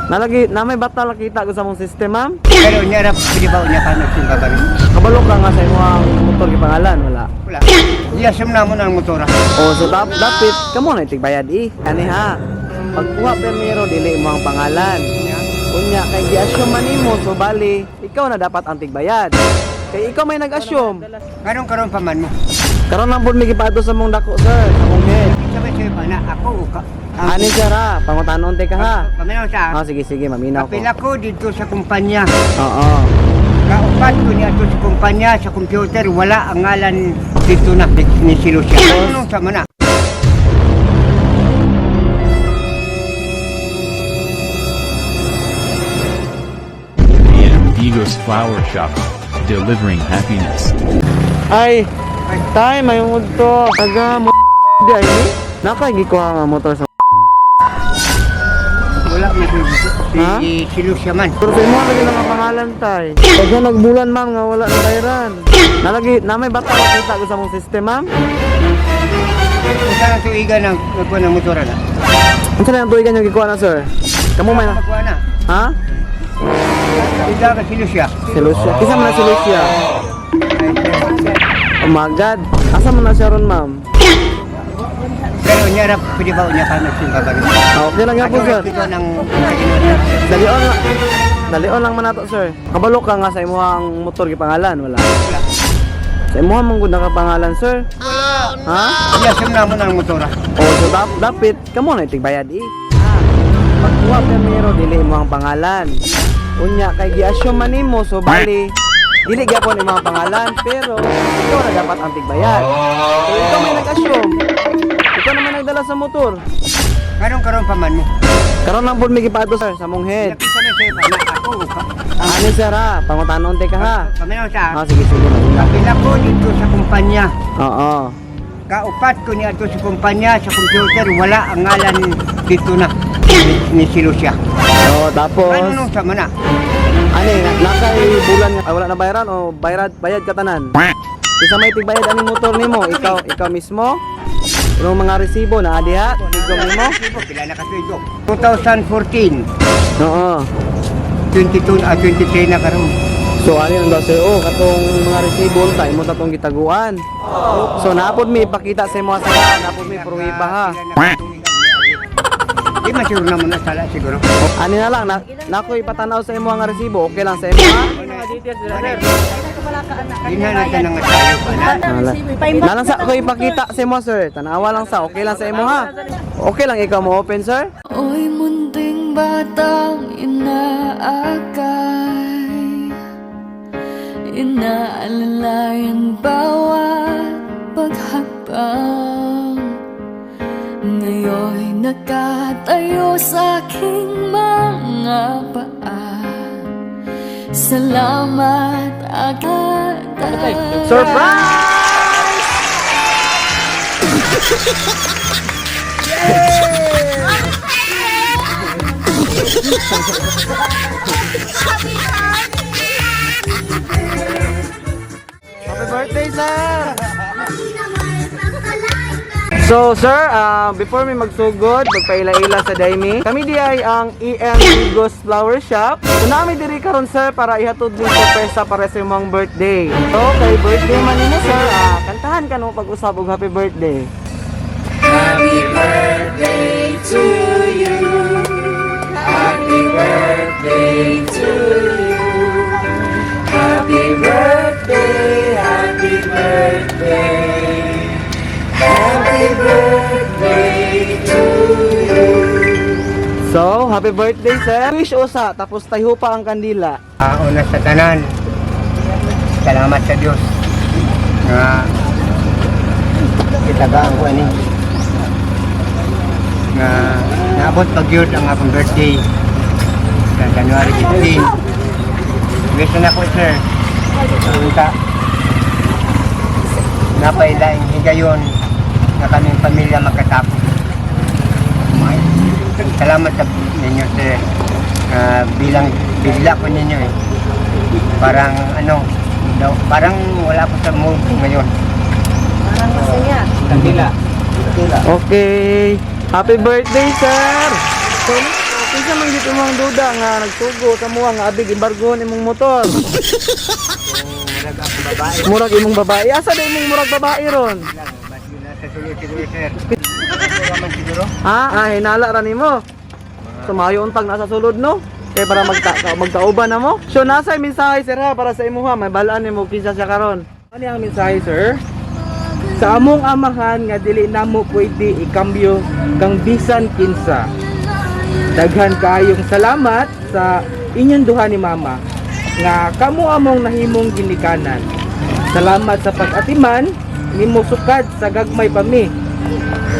Nalagi na may bata kita ko sa mong system, ma'am. Pero unya ra pwede ba unya ka nagsimba ba rin? Kabalo ka nga sa imong motor gipangalan wala. Wala. I-assume na mo ng motora. O so dapit kamo na itigbayad eh. Ani ha. Pagkuha primero dili mo ang pangalan. Unya kay gi-assume man nimo, so bali ikaw na dapat ang tigbayad. Kay ikaw may nag-assume. Karon karon pa man mo. Karon lang pud mi gipaadto sa mong dako, sir, sa mong head. Sabay sa'yo pa na ako o ka. Ani sir ha, pangutanon te ka ha. Paminaw sa. Ah, sige sige, maminaw ko. Kapila ko dito sa kumpanya. Oo. Kaupat ko niya ito sa kumpanya, sa computer, wala ang ngalan dito na ni si Lucia. Anong sama na? AM Vigos Flower Shop, delivering happiness. Ay, tay, may to. Taga mo di ay ni. Nakay gikuha nga motor sa Wala mo si, Ha? si Lucia man. Pero sa imo lagi lang ang pangalan, tay. Pag na nagbulan, ma'am, nga wala na bayran. Nalagi na may bata kita ko sa mong system, ma'am. Kung saan ang tuigan ng nagkuha ng motora na? Unsa na ang tuigan yung gikuha na, sir? Kamo may na. Magkuha na. Ha? Tuiga ka si Lucia. Si Lucia. Kisa man na si Lucia. Oh my God. Asa man na siya ron, ma'am? Pero unya ra pwede ba unya ka nagsimba ba rin? Ah, okay lang yan po, sir. Dito ng Dalion lang. Dalion lang man nato, sir. Kabalo ka nga sa imong motor gipangalan, wala. Sa imuha mong gud nakapangalan, sir. Ha? I-assume na mo ng motora. O so dapit kamo na itigbayad eh. Pagkuha primero dili mo ang pangalan. Unya kay gi-assume man nimo, so bali dili gyapon imo ang pangalan pero ikaw na dapat ang tigbayad. So ikaw may nag-assume. Ikaw naman nagdala sa motor. Karon karon pa man mo. Karon lang pud mi gipaadto, sir, sa mong head. Sabay sa'yo pa na ako o ka. Ani sir ha, pangutanon te ka ha. Paminaw sa. Ah, sige sige, maminaw. Kapila ko dito sa kumpanya. Oo. Kaupat ko niya ito sa kumpanya, sa computer, wala ang ngalan dito na ni si Lucia. So tapos Ano nung sama na? ani nakay bulan nga ay, wala na bayaran o bayad bayad ka tanan. Isa may tigbayad aning motor nimo, ikaw ikaw mismo. Unong mga resibo na diha, tigom nimo. Resibo, pila na katuigo? 2014, Oo. 22, 23 na karon. So ani ang daw sir, oh, katong mga resibo unta imo ta tong gitaguan. So naapod mi ipakita sa imo sa naapod mi pruweba ha. Pila na katuig ang niagi. Di man siguro naman na sala siguro. Ani na lang na nako ipatanaw sa imo ang resibo, okay lang sa imo ha. Di na natin ang tayo pa na. Nalang sa ko ipakita sa imo, sir. Tanawa lang sa okay lang sa imo ha. Okay lang ikaw mo open, sir. Oy, munting batang inaakay, inaalalayan bawat paghakbang. Ngayon'y nakatayo sa aking mga paa. Salamat agad. Surprise! Happy birthday, sir! So, sir, before mi magsugod, magpaila-ila sa Daimi, kami di ay ang EM Vigos Flower Shop. So, nami diri karon, sir, para ihatod ni sorpresa para sa imong birthday. So, kay birthday man nimo, sir, kantahan ka no pag-usab og happy birthday. So, happy birthday, sir. Wish usa, tapos tayo pa ang kandila. Una sa tanan, salamat sa Diyos nga kitagaan ko ani nga naabot pag yun ang akong birthday sa January 15. Gusto na ko, sir, unta napailaing higayon na kaming pamilya magkatapos. Salamat sa ninyo, sir, bilang bigla ko ninyo eh. Parang ano, daw, parang wala ko sa mood ngayon. Parang masaya. Kandila. Okay. Happy birthday, sir! So, Kinsa man dito imong duda nga nagsugo sa muha nga abig embargohon imong motor? Murag ako babae. Murag imong babae. Asa na imong murag babae ron? Lang, ba't yun nasa sulod siguro, sir? Wala man siguro. Ha? Ah, hinala ra nimo. Sumayo untag nasa sulod, no? Kay para magkauban na mo. So nasa yung mensahe, sir, ha, para sa imuha, may balaan nimo kinsa siya karon. Ano ang mensahe, sir? Sa among amahan nga dili namo pwede ikambyo kang bisan kinsa. Daghan kaayong salamat sa inyong duha ni mama nga kamo among nahimong ginikanan. Salamat sa pag-atiman nimo sukad sa gagmay pa mi.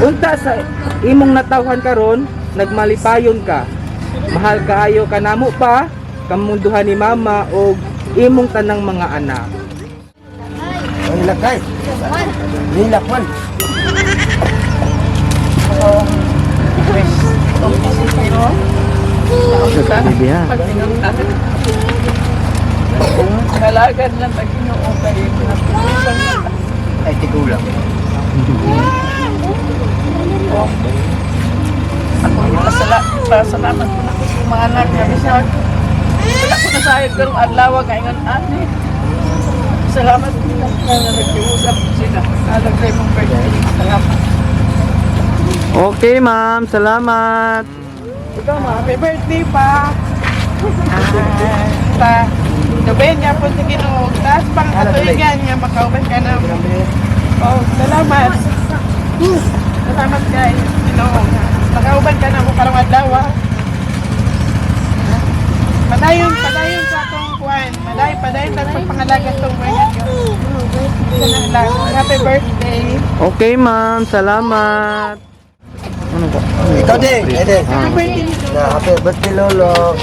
Unta sa imong natawhan karon, nagmalipayon ka. Mahal kaayo kanamo pa kamong duha ni mama og imong tanang mga anak. Ang lakay. Nilakwan. Bibi ha. Nalagan lang sa Ginoo kay Ay, tigulang. Ako pasalamat po na ako sa mga anak nga bisag. Wala ko nasayod karong adlaw nga ingon ani. Salamat po na nga nagkiusap ko sila. Alag sa imong birthday. Salamat. Okay, ma'am. Salamat. Ikaw ma, happy birthday pa. Ah, ta. Gabayan nga po sa Ginoo. Taas pang katuigan nga makauban ka na. Oh, salamat. Salamat guys. Ginoo. Makauban ka na mo karong adlaw. Ah. Padayon, padayon sa atong kuan. Padayon, padayon sa pagpangalaga tong mga. Sana lang. Happy birthday. Okay, ma'am. Salamat. Ano po? Ikaw din, ede. Happy birthday. Na, happy birthday, Lolo.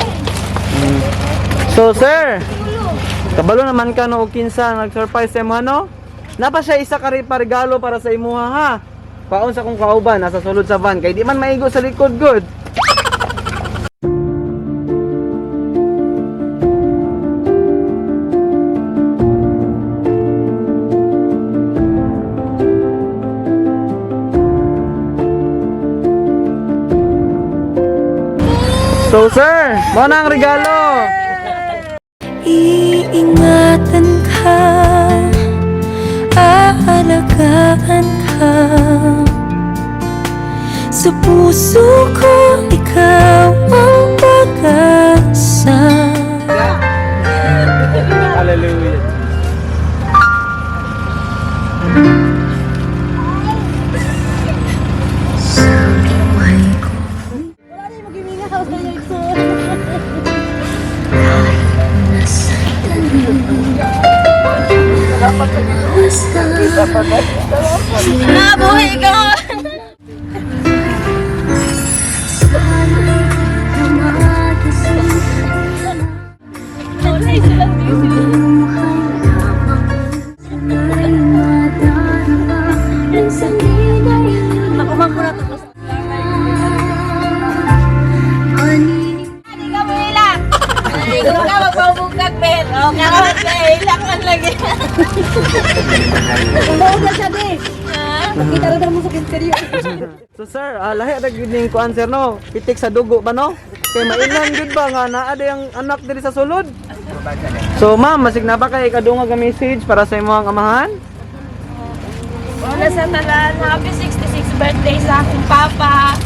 So, sir, kabalo naman ka no og kinsa nag-surprise sa imo, no? Napa siya isa ka pa regalo para sa imuha ha. Paon sa kong kauban nasa sulod sa van kay di man maigo sa likod good. So, sir, mo na ang regalo. Iingatan ka, aalagaan ka. Sa puso ko, ikaw ang pag-asa. Hallelujah. Nabuhay ka! So sir, lahi ra gyud ning kuan, sir, no. Pitik sa dugo ba, no? Kay mailhan gyud ba nga naa day ang anak diri sa sulod? So ma'am, masig na ba kay kadungag nga message para sa imong amahan? Una sa tanan, happy 66th birthday sa akong papa.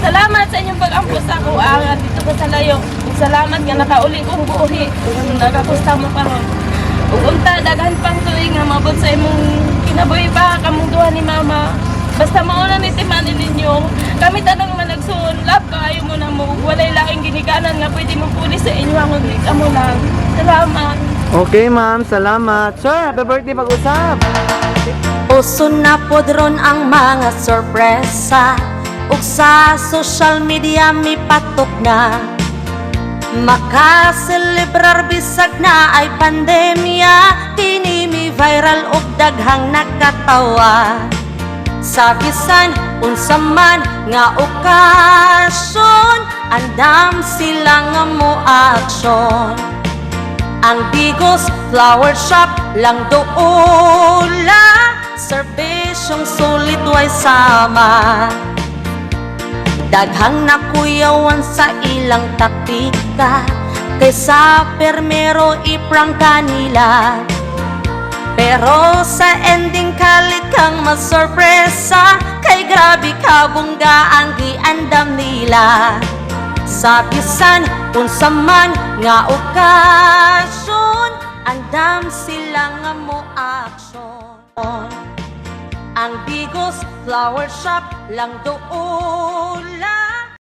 Salamat sa inyong pag-ampo sa ako ah, dito ko sa layo. Ug salamat nga nakauli kong buhi. Ug nakakusta mo karon. Ug unta daghan pang tuig nga mabot sa imong kinabuhi pa kamong duha ni mama. Basta mauna ni timanin ninyo. Kami tanong managsuon, love kaayo mo na mo. Ug walay laing ginikanan nga pwede mo puli sa inyo ang amo lang. Salamat. Okay ma'am, salamat. Sir, happy birthday pag-usap. Uso na pod ron ang mga sorpresa ug sa social media mipatok na. Makaselebrar bisag na ay pandemya, kini mi viral ug daghang nakatawa. Sa bisan unsa man nga okasyon, andam sila nga mo aksyon. Ang Digos Flower Shop lang doula, serbisyong sulit way sama. Daghang nakuyawan sa ilang taktika, kaysa permero i-prank kanila. Pero sa ending kalit kang masorpresa, kay grabe kabungga ang giandam nila. Sa bisan unsa man nga okasyon, andam sila nga mo aksyon. Ang Digos Flower Shop lang doon.